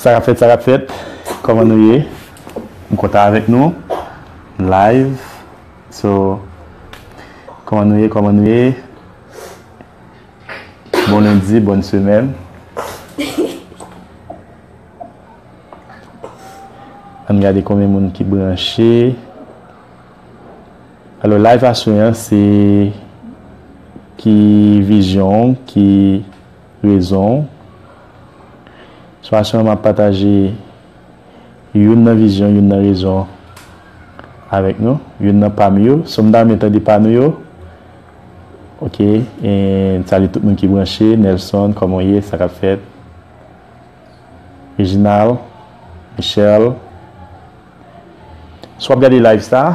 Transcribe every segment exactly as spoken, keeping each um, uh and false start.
Sa k ap fèt, sa k ap fèt? Kòman nou ye? M kontan avèk nou. Live. So, kòman nou ye? Kòman nou ye? Bon lendi, bòn semèn. Ann gade konbyen moun ki branche. Alò, live aswè an, se ki vizyon, ki rezon. Swa aswè an, m ap pataje youn nan vizyon, youn nan rezon avèk nou. Youn nan pa m yo. So, m ta renmen tande pa nou yo. Ok. E, salut tout moun ki branche. Nelson, kòman w ye? Sa k ap fèt? Reginald, Michel. Si w ap gade live sa,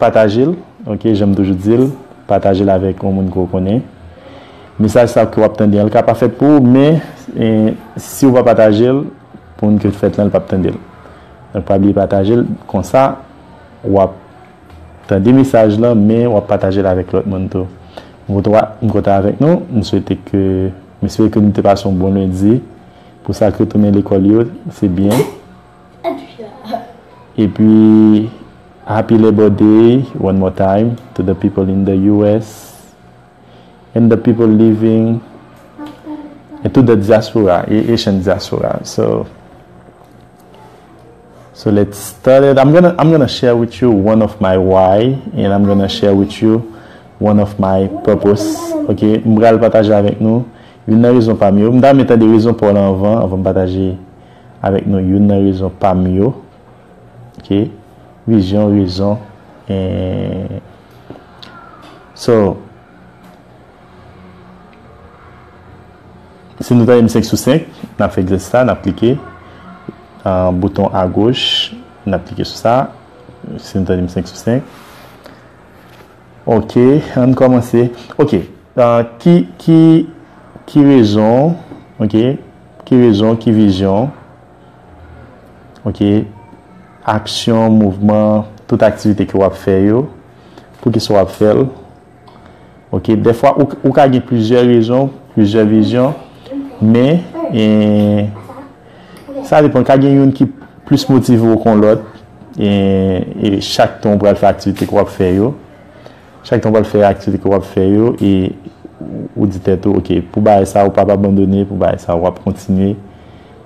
pataje l. Ok, jan m toujou di l, pataje l avèk yon moun ke w konnen. Mesaj sa ke w ap tande an, l ka pa fèt pou ou, men, e, si w pa pataje l, pou moun ke l fèt lan, l p ap tande l. Donk, pa bliye pataje l. Konsa, w ap tande mesaj lan, men w ap pataje l avèk lòt moun tou. M kontan, m kontan avèk nou. M swete ke, m espere ke nou te pase yon bon lendi. Pou sa k retounen lekòl yo, se byen. Epi, happy Labor Day one more time to the people in the U S and the people living and to the diaspora, A- Haitian diaspora. So, so let's start it. I'm gonna, I'm gonna share with you one of my why, and I'm gonna share with you one of my purpose. Ok, m pral pataje avèk nou youn nan rezon pa m yo. M ta renmen tande rezon pa w lan anvan, anvan m pataje avèk nou youn nan rezon pa m yo. Ok, vizyon, rezon. And so, si nou tande m senk sou senk, n ap fè egzèsis sa, n ap klike, ah, bouton agoch, n ap klike sou sa. Si nou tande m senk sou senk. Ok, ann kòmanse. Ok, ah, ki, ki, ki rezon, ok, ki rezon, ki vizyon, ok, aksyon, mouvman, tout aktivite ke w ap fè yo, poukisa w ap fè l? Ok, dèfwa, ou, ou ka gen plizyè rezon, plizyè vizyon, men, e, sa depann, ka gen youn ki plis motive w kon lòt, e, e chak tan w pral fè aktivite ke w ap fè yo, chak tan w pral fè aktivite ke w ap fè yo, e ou di tèt ou, ok, pou bagay sa, ou p ap abandone, pou bagay sa, w ap kontinye.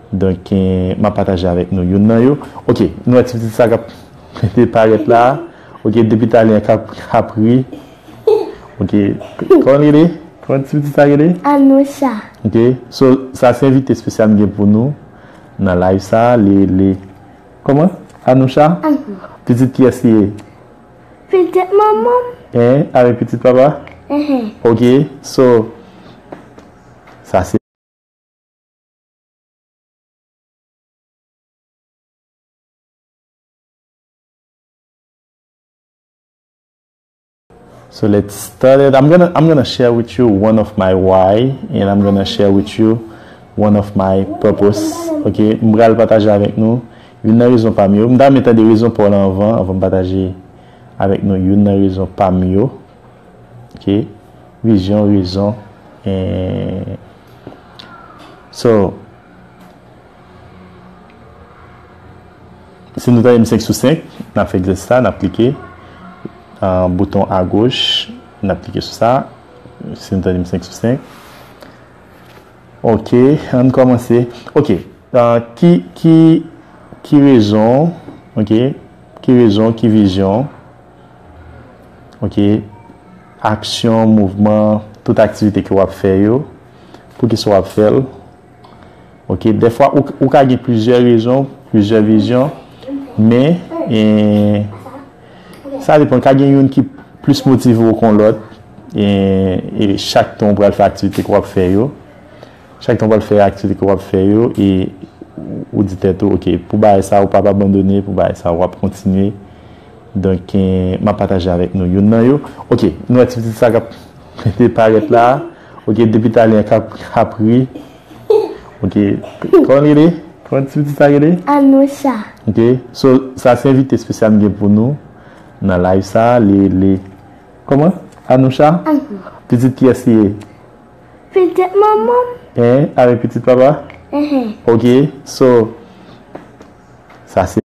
Donk, e, m ap pataje avèk nou youn nan yo. Ok, nou wè ti pitit sa k ap te parèt la. Ok, depi talè k ap, k ap ri. Ok, kòman l rele? Kòman ti pitit sa rele? Anoucha. Ok, so, sa se envite espesyal m gen pou nou nan live sa, li, li, kòman? Anoucha? Mhm. Pitit kiyès li ye? Pitit manman m. Hein? Avèk pitit papa? Mhm. Ok, so, sa se So let's start it. I'm gonna, I'm gonna share with you one of my why, and I'm gonna share with you one of my purpose. Ok, m pral pataje avèk nou youn nan rezon pa m yo. M ta renmen tande rezon pa w lan anvan, anvan m pataje avèk nou youn nan rezon pa m yo. Ok, vizyon, rezon. And so, Si nou tande m senk sou senk, n ap fè egzèsis sa, n ap klike, ah, bouton agoch, n ap klike sou sa. Si nou tande m senk sou senk. Ok, ann kòmanse. Ok, ah, ki, ki, ki rezon, ok, ki rezon, ki vizyon, ok, aksyon, mouvman, tout aktivite ke w ap fè yo, poukisa w ap fè l? Ok, dèfwa, ou, ou ka gen plizyè rezon, plizyè vizyon, men, e, sa depann, ka gen youn ki plis motive w kon lòt, e, e chak tan w pral fè aktivite ke w ap fè yo, chak tan w pral fè aktivite ke w ap fè yo, e ou di tèt ou, ok, pou bagay sa, ou p ap abandone, pou bagay sa, w ap kontinye. Donk, e, m ap pataje avèk nou youn nan yo. Ok, nou wè ti pitit sa k ap te parèt la. Ok, depi talè k ap, k ap ri. Ok, kòman l rele? Kòman ti pitit sa rele? Anoucha. Ok, so, sa se envite espesyal m gen pou nou nan live sa, li, li, kòman? Anoucha? Mhm. Pitit kiyès li ye? Pitit manman m. Hein? Avèk pitit papa? Mhm. Ok, so, Sa se